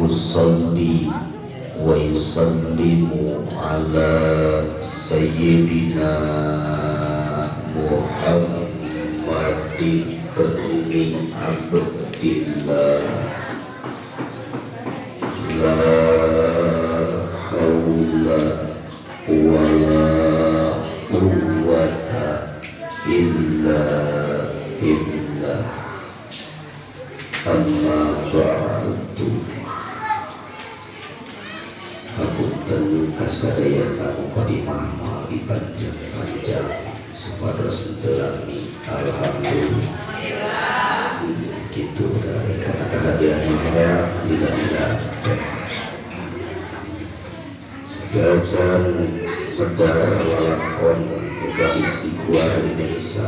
Usalli wa yusallimu ala sayyidina Muhammad ibni Abdillah. La haula wala quwwata illa billah. Amma ba'du. Hapunten kasadayana, mukadimah moal dipanjang-panjang supados teu lami. Alhamdulillah gitu dari karena kehadiran saya tidak tidak segajan medar lalakon uga istighfar Indonesia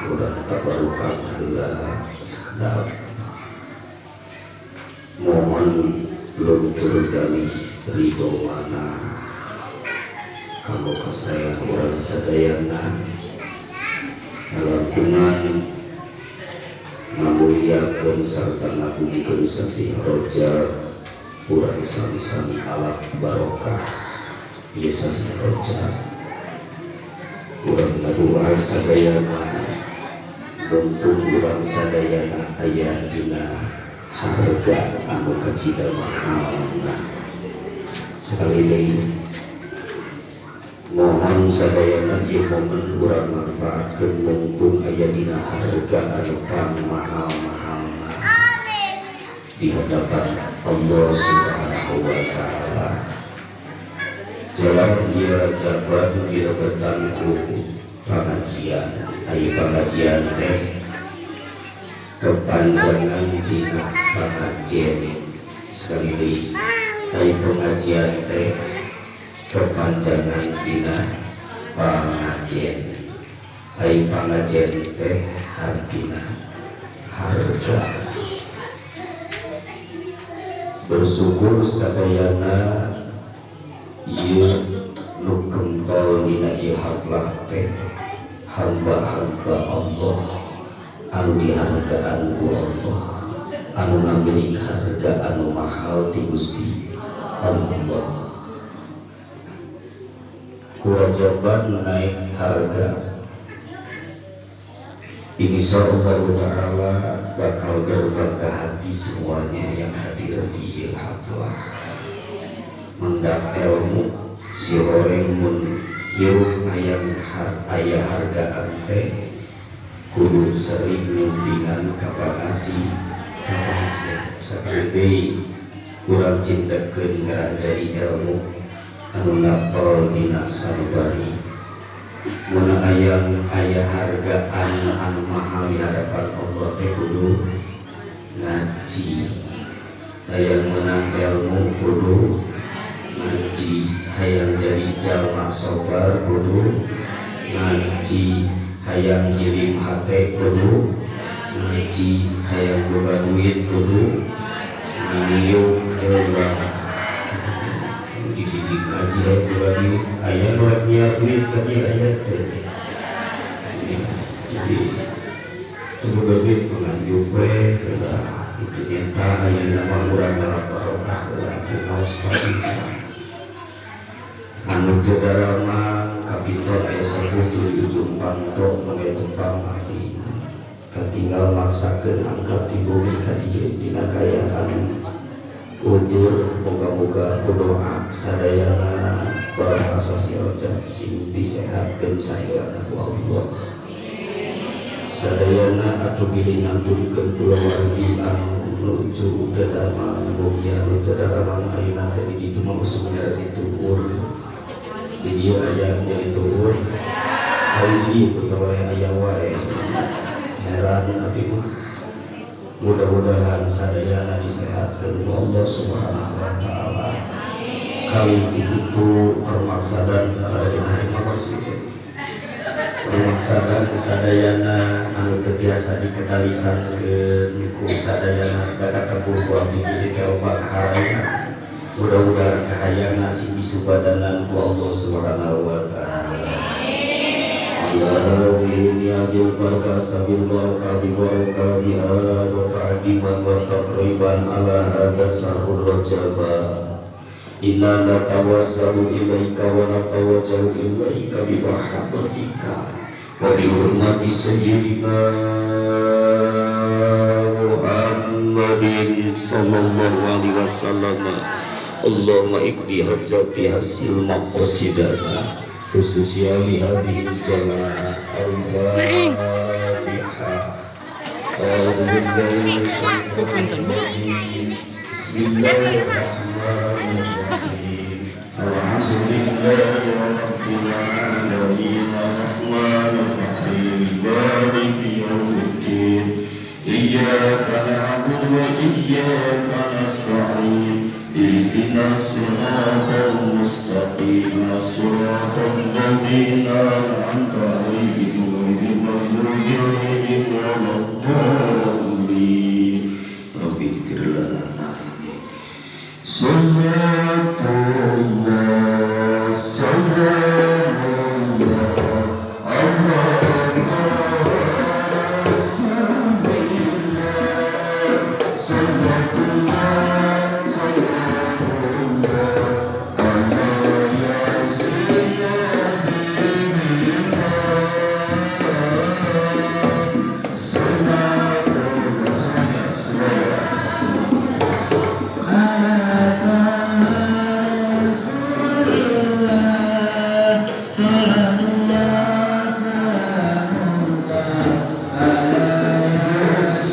udah tabarukan heula sekedap. Mohon luntur galih ridho mana kanggo kasayang urang sadayana, ngalangkungan ngamuliakeun sarta ngagungkeun sasih Rajab. Urang sami-sami alap barokah ieu sasih Rajab. Urang ngadoa sadayana, mumpung urang sadayana aya dina harga anu kacida mahalna. Sekali deui, mohon sadayana ieu momen urang manfaatkeun mumpung aya dina harga anu pang mahal-mahalna di hadapan Allah Subhanahu wa Ta'ala. Jalan ieu Rajaban dilebetan ku pengajian. Ai pengajian teh kepanjangan dina pengajian. Sekali deui, ai pengajian teh kepanjangan dina pengajian. Ai pengajian teh artina harga. Bersyukur sadayana ieu nu kempal dina ieu haflah teh hamba-hamba Allah anu dihargaan ku Allah, anu ngambil harga anu mahal ti Gusti Allah. Kewajiban naik harga, insya Allah Ta'ala bakal berbangga hati semuanya yang hadir di haflah mendak ilmu. Si horeng mun hirup ayang har, aya hargaan teh kudu sering nyumpingan ka pangaji, ka pengajian. Sakali deui, urang cindekeun ngerah jadi ilmu anu napel dina sanubari. Mun ayang aya hargaan anu mahal di hadapan Allah teh kudu ngaji. Hayang menang ilmu kudu ngaji, hayang jadi jalma sobar kudu ngaji, hayang hilim hate kudu ngaji, hayang boga duit kudu ngayuk heula, dididik ngaji. Hayang boga duit, aya nu rek nyiar duit ka dieu? Aya teu? Ya, jadi teu boga duit nganjuk we heula kitu. Nyata ayeuna mah urang ngalap barokah heula ku ngaos Fatihah. Anu teu daramang kabinton aya sepuh di ujung panto mun aya tepang artina katinggal maksakeun angkat ti bumi ka dieu dina kaayaan udur. Moga-moga ku doa sadayana barokah sasih Rajab sing disehatkeun sahelana ku Allah sadayana. Atuh bilih ngantunkeun kulawargi anu nuju teu damang, mugia anu teu daramang ayeuna teh di ditu mah usum nyareri tuur. Di dieu aya nyeri tuur? Ari di dieu ku oleh aya wae, heran abdi mah. Mudah-mudahan sadayana disehatkeun ku Allah Subhanahu wa Taala. Kali kitu permaksadan ada dina mah permaksadan sadayana anu teu tiasa dikedalisankeun ku sadayana da kateguh ku abdi di teh loba kahayang. Mudah-mudahan kahayangna sing disubadanan ku Allah Subhanahu wa Taala. على هذه النعم البركة سبيل البركة ببركاتها وتعظيما وتقريبا على هذا الشهر الرجب إنا نتوسل إليك ونتوجه إليك بمحبتك وبحرمة سيدنا محمد صلى الله عليه وسلم. اللهم اقضي حاجاتي حصل مقاصدنا خصوصا لهذه الجماعة. الفاتحة. أعوذ بالله من الشيطان الرجيم. بسم الله الرحمن الرحيم. الحمد لله رب العالمين الرحمن الرحيم مالك يوم الدين إياك نعبد وإياك نستعين اهدنا الصراط المستقيم صراط الذين أنعمت عليهم غير المغضوب عليهم ولا الضالين. رب اغفر لنا. صلاة الله سلام الله على رسول الله صلاة الله سلام الله على ياسين نبينا صلاة الله سلام. صلاة الله سلام الله على ياسين.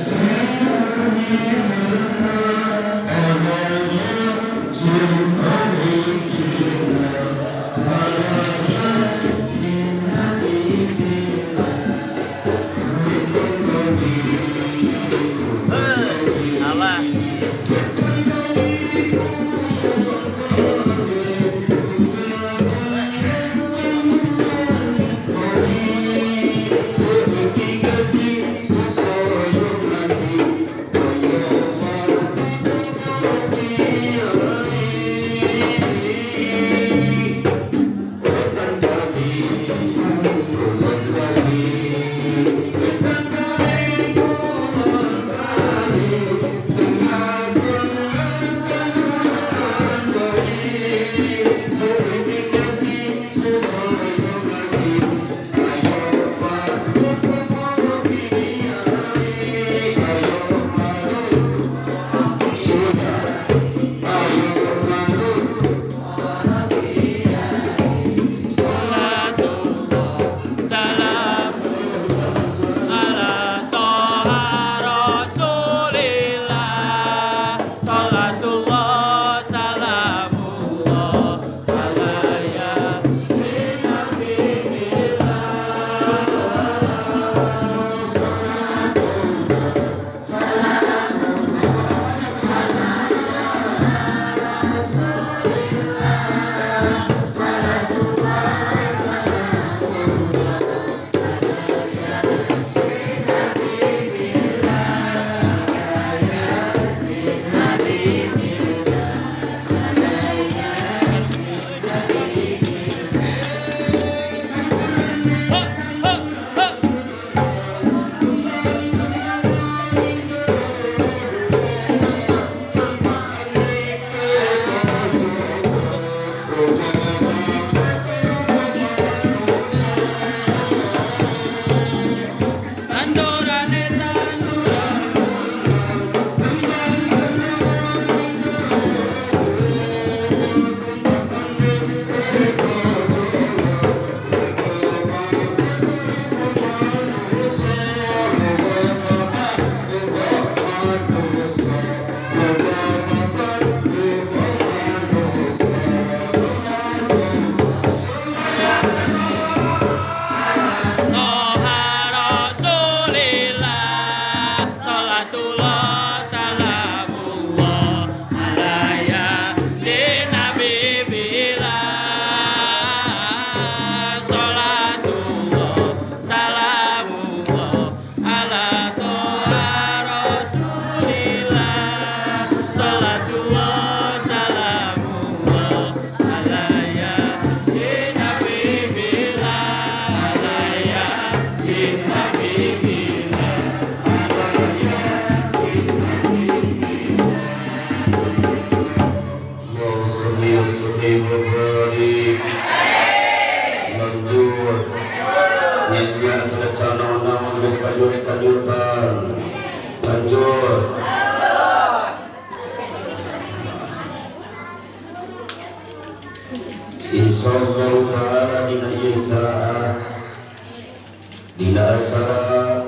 acara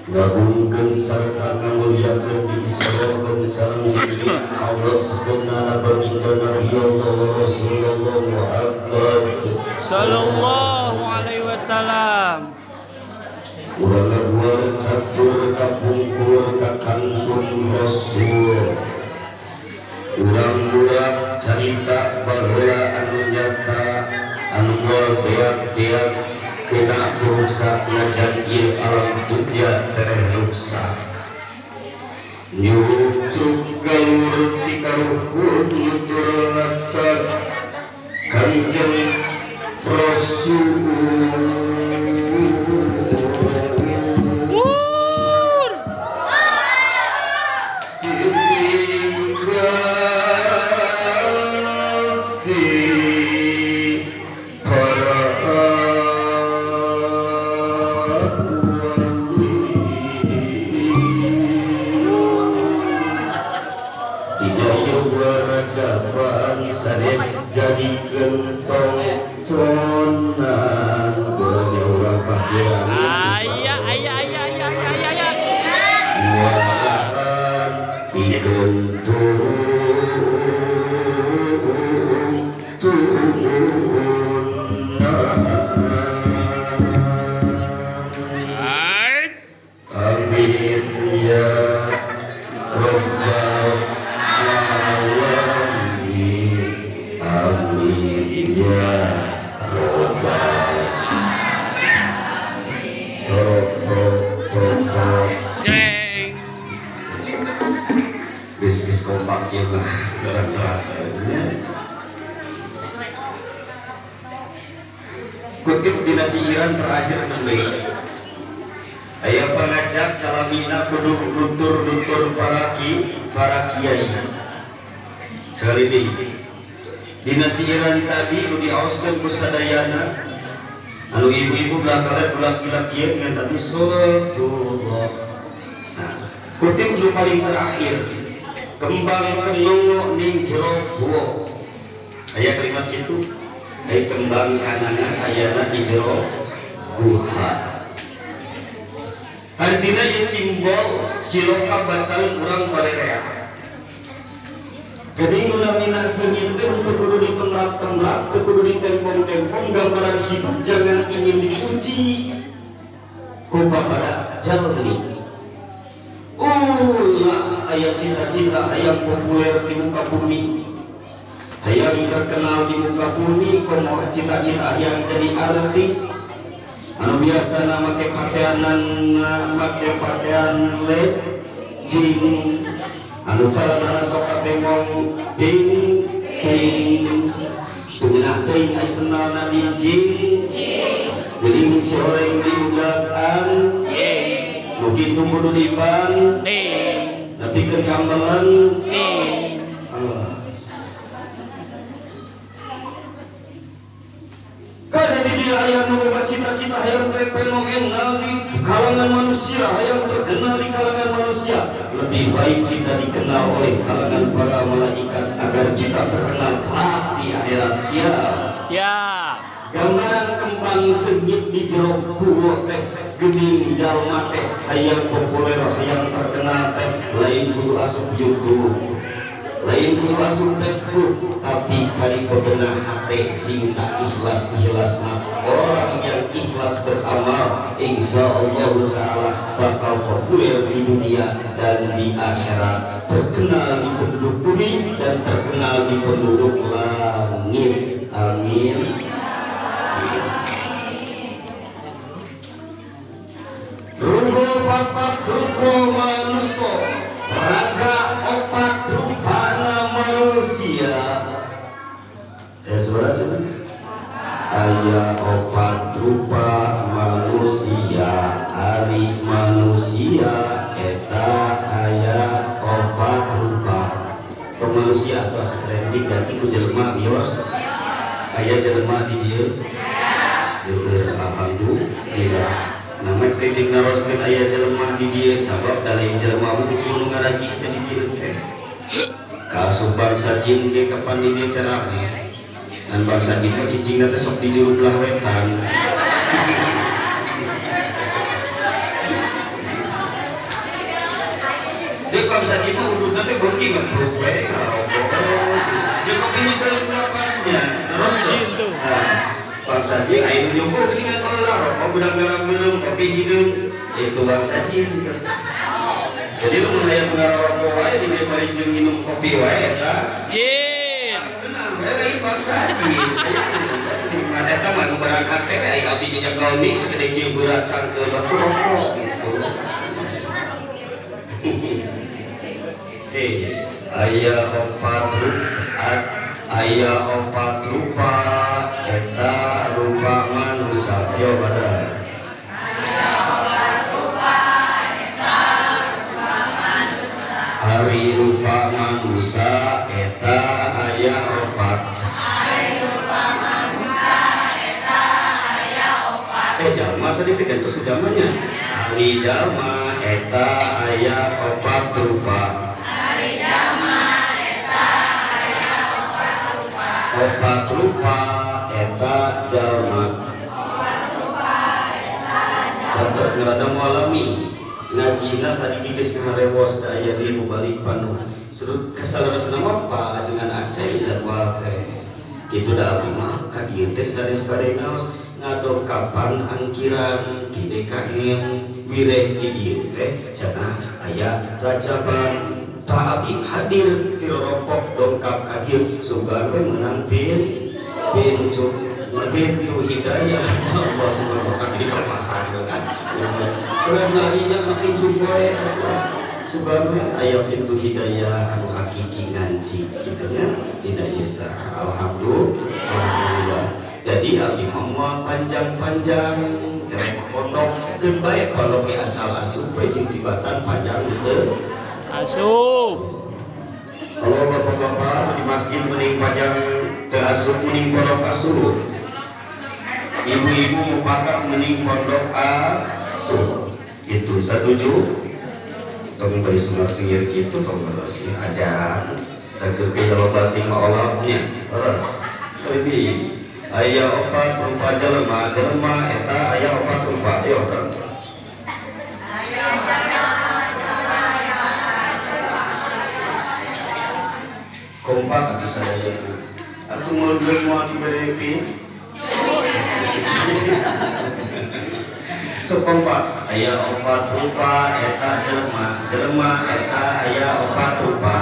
ngagungkeun sarta ngamuliakeun diisorokeun sareng dididik Allah segenana baginda Nabi Allah Rasulullah Muhammad Sallallahu alaihi wasallam. Urang ngaguar catur kapungkur ka kantun Rasul. Urang burak carita baheula anu nyata anu moal beak-beak kena ruksak najan ieu alam dunya tereh ruksak. Nyucuk galur ti karuhun nutur racak Kanjeng Rasul. Jadi tontonan geranya orang pasti angin Ayah ayah ayah ayah ayah ayah. Waraan digentung Amin ya Rabbal alamin. Amin ya Rabbal. Tok tok tok tok. Jeng. Bisnis kompak ya mah kurang terasa ya. Kutip dina siiran terakhir mending. Aya pangajak salamina kudu nutur-nutur para kiai. Sekali deui. Dina siiran tadi nu diaoskeun ku sadayana anu ibu-ibu belakangan ulang-ulang kieu dengan tadi salatullah. Nah, kutip nu paling terakhir kembang kenongo ning jero guwa. Aya kalimat kitu, aya kembang kanana ayana di jero guha. Artinya ieu simbol siloka bacaan urang balerea. Jadi nu namina seungit teh teu kudu ditemrak-temrak, teu kudu ditempong-tempong, gambaran hidup jangan ingin dipuji ku papada jalmi. Ulah aya cita-cita hayang populer di muka bumi, hayang terkenal di muka bumi, komo cita-cita hayang jadi artis. Anu biasa make pakaianan, make pakaian legging, anu calanana sok katemong ping ping, tunjeunah teuing ai sendalna dijing, geuning cioreng diudakan, nu kitu kudu diban, nepikeun kambelen. Jadi dia hayang membawa cita-cita hayang fenomenal di kalangan manusia, hayang terkenal di kalangan manusia. Lebih baik kita dikenal oleh kalangan para malaikat agar kita terkenal kelak di akhirat. Siap. Ya. Gambaran kembang sengit di jero guwa teh geuning jalma teh hayang populer, hayang terkenal teh lain kudu asup YouTube, lain kudu asup Facebook, tapi kari bebenah hati sing saikhlas-ikhlasna. Orang yang ikhlas beramal insyaallah ta'ala bakal populer di dunia dan di akhirat, terkenal di penduduk bumi dan terkenal di penduduk langit. Amin. Rugo papat rupa manusia, raga opat rupana manusia. Suara coba. Aya opat rupa manusia, ari manusia eta aya opat rupa. Tong manusia atau asa trending ganti ku jelema mios. Aya jelema di dieu. Seueur alhamdulillah. Namun kejeng naroskeun aya jelema di dieu sabab da lain jelema nu ngaraji teh di dieu teh. Kaasup bangsa jin ge kapan di dieu teh rame. Dan bangsa jin mah cicingna teh sok di juru belah wetan. Jeung bangsa jin mah ududna teh beuki ngebruk we ngarokok jeung kopi hideung kapannya terus Jin tuh. Nah, bangsa jin aya nu nyukur geuningan baheula rokok beudang garam beureum kopi hideung itu bangsa jin. Jadi lamun aya nu ngarokok wae di dieu bari jeung minum kopi wae eta Jin. tenang we lain bangsa jin. Aya eta mah nu barang hate we aya abdi nyekel mix segede kieu berat cangkeul batu rokok gitu. Aya opat rupa, aya opat rupa eta rupa manusia. Yo bareng. Ari rupa manusia eta aya opat. Jalma tadi teh gantos ku jalmanya. Ari jalma eta aya opat rupa. Opat rupa eta jalma. Contoh ngerada mualami ngajina tadi geus ngaharewos da aya di mubalik panu. Surut kasaleresna mah Pak ajengan Aceh jadwal teh. Kitu da abdi mah ka dieu teh sanes bade ngaos ngadongkapan angkiran di DKM wireh di dieu teh cenah aya rajaban ta abdi hadir ti rorompok dongkap ka dieu sugan we meunang pintu pintu hidayah Allah subhanahu wa ta'ala di kelepasan kan. Terus larinya makin jumboe atuh sugan we aya pintu hidayah anu hakiki nganci kitu nya tidak bisa. Alhamdulillah. Jadi abdi mah moal panjang-panjang kira pondok keun bae pondok ge asal asup we jeung tibatan panjang teu Asup. Kalau bapak-bapak di masjid mending panjang teu asup mending pondok asup. Ibu-ibu mupakat mending pondok asup. Itu setuju? Tong bari sungar singir kitu tong beres ajaran dan keukeuh loba bating mah olahnya. Terus tadi aya opat rupa jelema, jelema eta aya opat rupa. Ayo bareng. Kompak atuh sadayana. Atuh moal moal dibere pin. Sok kompak aya opat rupa eta jelema, jelema eta aya opat rupa.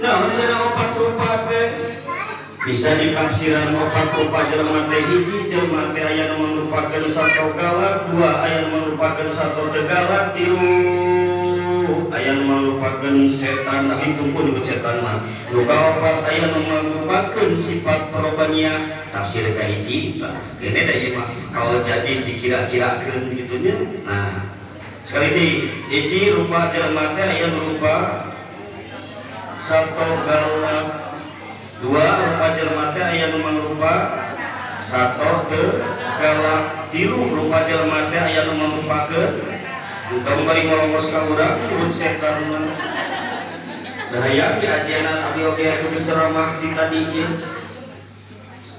Nah, cenah opat rupa teh bisa ditafsiran opat rupa jelema teh hiji jelema teh aya nu mangrupakeun sato galak, dua aya nu mangrupakeun sato teu galak, tilu aya nu mangrupakeun setan, tapi tunggu disebut setan mah. Nu kaopat aya nu mangrupakeun sifat robaniyah, tafsir ka hiji tah. Keun da ieu mah kalau jadi dikira-kirakeun kitu nya. Nah, sekali deui hiji rupa jelema teh aya nu rupa sato galak, dua rupa jelema teh aya nu mangrupa sato teu galak, tilu rupa jelema teh aya nu mangrupakeun entong bari molongos ka urang nyebut setan mah. Da hayang diajenan abdi oge atuh geus ceramah ti tadi ieu.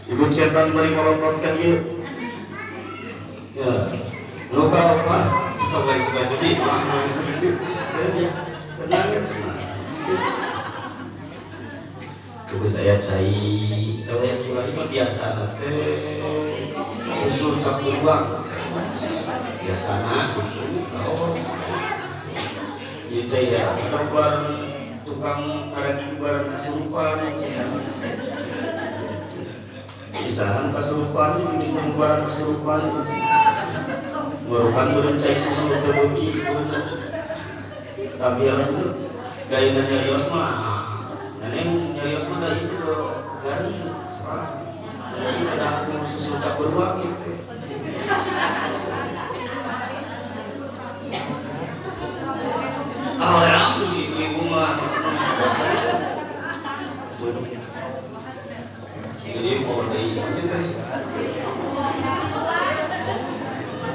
Nyebut setan bari molotot ka dieu. Ya, nu kaopat tong bari jadi mah. Biasa tenang ya tenang. Tugas ayat cai, kalau yang kiwari mah biasa teh susu cap beruang, biasa na gitu kaos. Ieu cai ya, ada bareng tukang paragi bareng kasurupan cai ya. Pisahan kasurupan itu di tukang bareng kasurupan. Merukan beureum cai susu teu beuki beureum. Tapi alhamdulillah dayana nyarios mah. Neneng nyarios mah da itu garing serak. Jadi ada aku susu cap beruang gitu. Ah, langsung ibu-ibu mah bosan. Jadi mau deui ieu teh.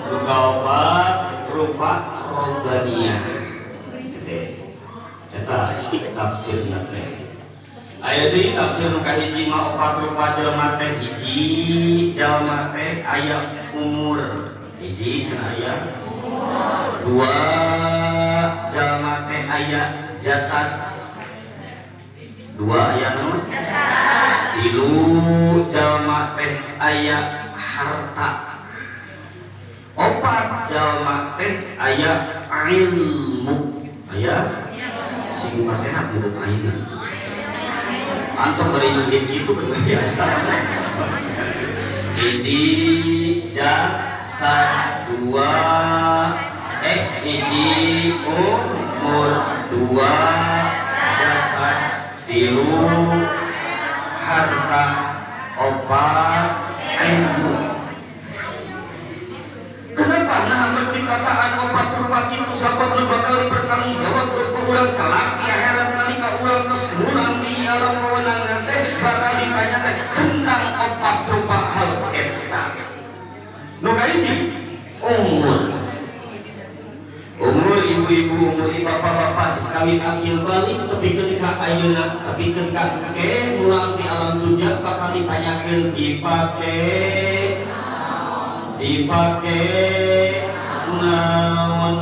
Nu kaopat rupa robaniyah. Gitu. Eta tafsirna teh. Aya deui tafsir nu kahiji mah opat rupa jelema teh. Hiji, jalma teh aya umur. Hiji cenah aya umur. Dua, jalma teh aya jasad. Dua aya naon? Jasad. Tilu, jalma teh aya harta. Opat, jalma teh aya ilmu. Aya sing pasehat menurut ayeuna. Antum beri nyuhin gitu kan biasa. Hiji jasad, dua hiji umur, dua jasad, tilu harta, opat ilmu. Kenapa nah dikataan opat rupa kitu? Sabab nu bakal dipertanggungjawabkeun ku urang kelak di akhirat nalika urang geus mulang di alam kewenangan teh bakal ditanya teh tentang opat rupa hal eta. Nu kahiji umur. Umur ibu-ibu, umur bapak-bapak, kawin akil balik tepikeun ka ayeuna, tepikeun ka engke mulang di alam dunia bakal ditanyakeun dipake dipake naon.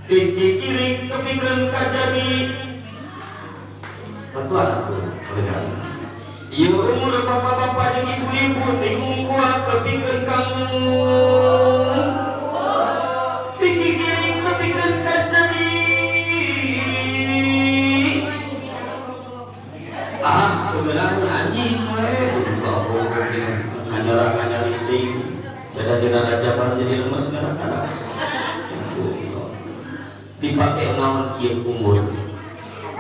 Dikikiring tepikeun ka jadi bantuan atuh. Ieu umur bapak-bapak jeung ibu-ibu tingungkuat tepikeun kamu dikikiring tepikeun ka jadi ah teu geunaheun anjing we buka nganyara-nganyari ting dada dina rajaban jadi lemes kadang-kadang itu dipake naon ieu umur.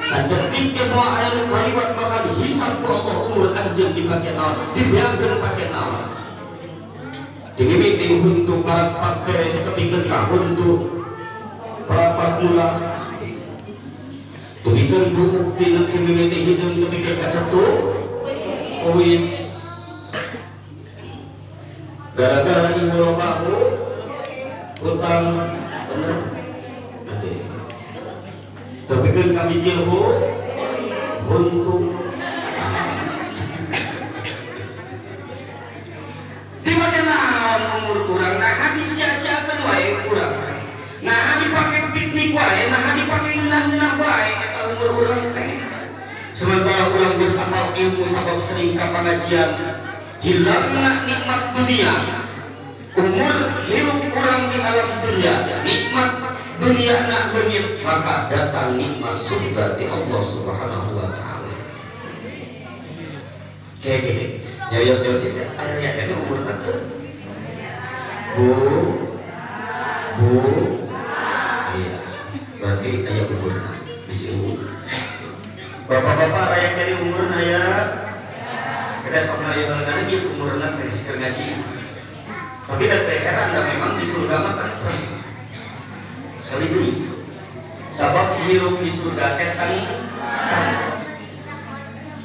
Sadetik ge moal aya nu kaliwat bakal dihisab ku Allah umur anjeun dipake naon, dibeakeun pake naon. Dimimiti huntu parapat beres tepikeun ka huntu parapat mula tepikeun buuk tina mimiti hideung tepikeun ka cetuk kuis. Gara-gara ibu loba hutang bener ade tepikeun ka bijil huntu. Dipake naon umur urang? Nah disia-siakeun wae urang teh, nah dipake piknik wae, nah dipake ngeunah-ngeunah wae eta umur urang teh. Sementara urang geus apal ilmu sabab sering ka pangajian, hilangna nikmat dunia. Umur hirup urang di alam dunia, nikmat dunia nak leungit, maka datang nikmat surga di Allah Subhanahu wa taala. Kayak gini, nyarios-nyarios itu aya kene umurna teu. Bu, bu, iya, berarti aya umurna, bisi umur. Bapak-bapak raya kene umurna ya. Kada sok aya lagi umurna teh keur ngaji. Tapi da teh heran da memang di surga mah tentrem. Sekali deui. Sabab hirup di surga teh tentrem.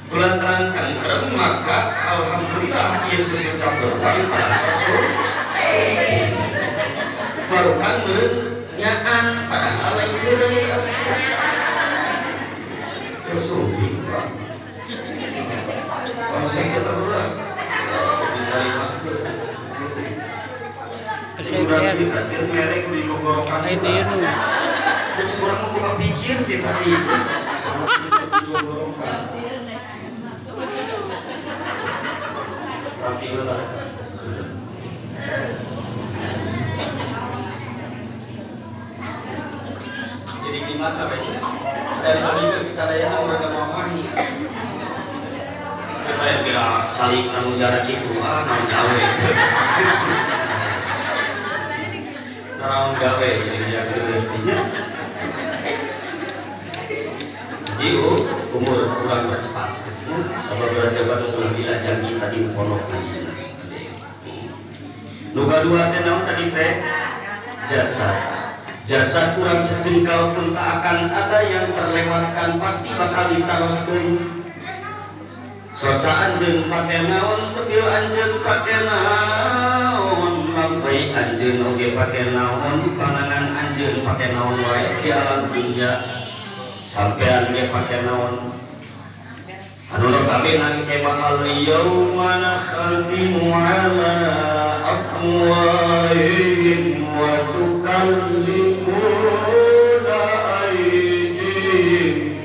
Kulantaran tentrem maka alhamdulillah Yesus ucap berbang parantos barukan meureun nyaan padahal lain geureung. Terus sumping Pak. Kalau saya kata berat, diterima ke. Kurang di katil merek di gogorokan. Kurang mau buka pikir sih tadi. Gogorokan. Tapi lah sudah. Jadi gimana baiknya? Dari tadi kan kesadayana urang mau mahi. Lain bila calik namun jarak itu ah naon gawe. Naon gawe jadi ya nya. Jiu umur kurang bercepat. Sabab rajaban ulah dilajang tadi pondok ngajina. Nu kadua teh naon tadi teh? Jasad. Jasad kurang sejengkal pun tak akan ada yang terlewatkan, pasti bakal ditaroskeun. Soca anjeun pake naon, cepil anjeun pake naon, lampai anjeun oge pake naon, panangan anjeun pake naon wae di alam dunia. Sampean ge pake naon? Anu notabene engke mah al yauma nakhtimu ala afwahihim wa tukallimuna aydihim.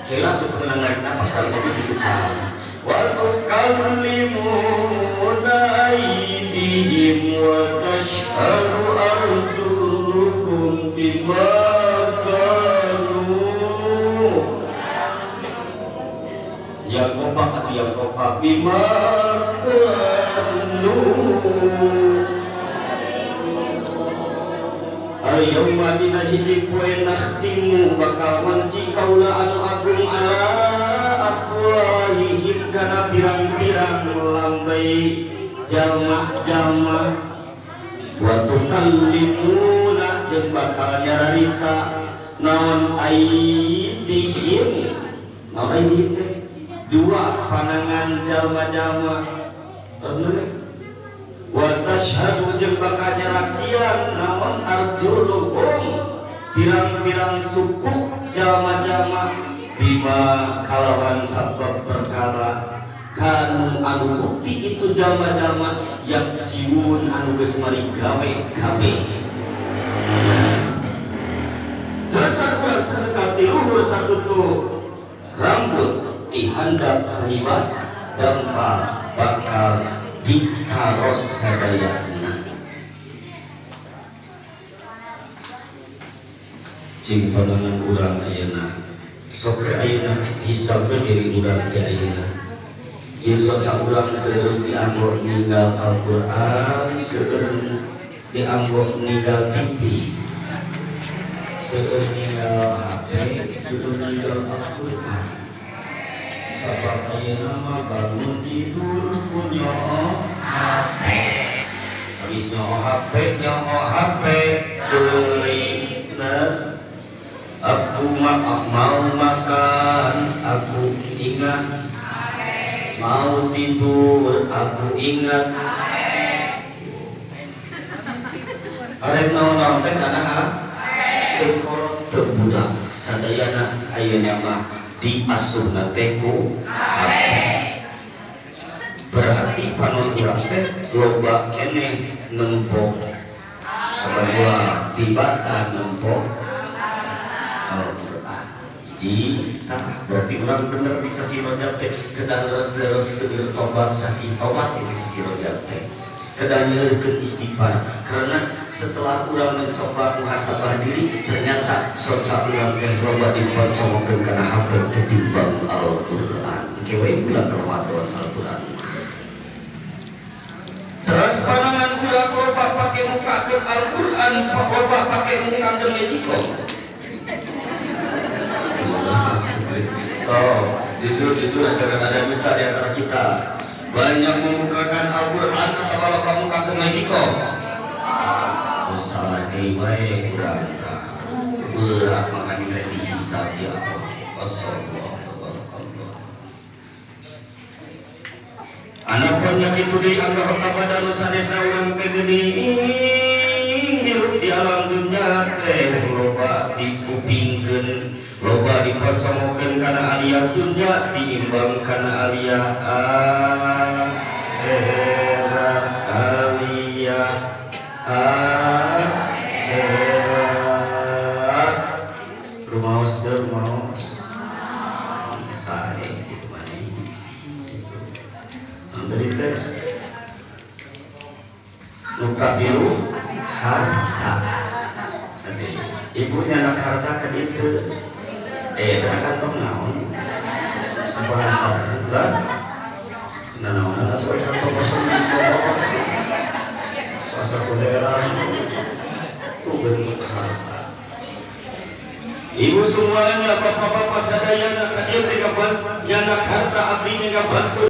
Kela tuh menang narik napas kalau begitu kan. Wa tukallimuna aydihim wa tashhadu arjuluhum bima kanu. Yang kompak atau yang kompak, bima kanu. Al-yauma dina hiji poe nakhtimu bakal manci kaula anu agung ala afwahihim kana pirang-pirang lambai jalma-jalma, wa tukallimuna jeung bakal nyararita naon aidihim. Naon aidihim teh? Dua panangan jalma-jalma. Terus teh wa tashhadu jeung bakal nyaraksian naon arjuluhum pirang-pirang suku jalma-jalma bima kalawan sabab perkara kanu anu bukti itu jalma-jalma yaksiun anu geus mari gawe kabeh. Jasad urang satekat ti luhur satutu rambut dihandap sahibas dampa bakal ditaros sadayana. Cing panangan urang ayeuna sok we ayeuna hisabkeun diri urang teh ayeuna. Ieu soca urang seueur dianggo ninggal Al-Qur'an, seueur dianggo ninggal TV, seueur ninggal HP, seueur ninggal Al-Qur'an. Sabab ayeuna mah bangun tidur ku nyoo HP. Habis nyoo HP, nyoo HP deui. Nah, aku mau makan, aku ingat. Mau tidur, aku ingat. Arek naon-naon teh kana teu kolot teu budak sadayana ayeuna mah diasuhna teh ku HP. Berarti panon urang teh loba keneh nempok sabadua tibatan nempok Al-Qur'an. Jita berarti orang bener di sasi Rajab teh kedah leres-leres seueur tobat, sasi tobat itu sasi Rajab teh kedah nyeureurkeun istighfar, karena setelah urang mencoba muhasabah diri ternyata soca urang teh loba dipercomokeun kana HP ketimbang Al-Qur'an. Engke we bulan Ramadan Al-Qur'an. Terus panangan urang loba pake mukakeun Al-Qur'an, loba pake mukakeun Magicom. Oh, jujur jangan ada dusta di antara kita. Banyak memukakan Al-Qur'an atau kalau kamu mukakeun Magicom? Salah deui wae urang tah. Berat makanya rek dihisab ya Allah. Wasallallahu tabarakallah. Anak pun nya kitu deui anggota badan nu sanesna urang teh geuning hirup di alam dunya teh loba dikupingkeun, loba dipocomokeun kana aliyah dunya tinimbang kana aliyah akhirat, aliyah akhirat. Rumaos teu rumaos sae kitu mah. Tadi teh nu katilu harta. Tadi ibunya anak harta ka ditu. Kana kantong naon? Sabahasa lah. Nanaonan atuh we kantong kosong di bawah. Asa ku heran. Tuh bentuk harta. Ibu semuanya, bapak-bapak sadayana ka dieu teh nyanak harta abdi nya ngabantu.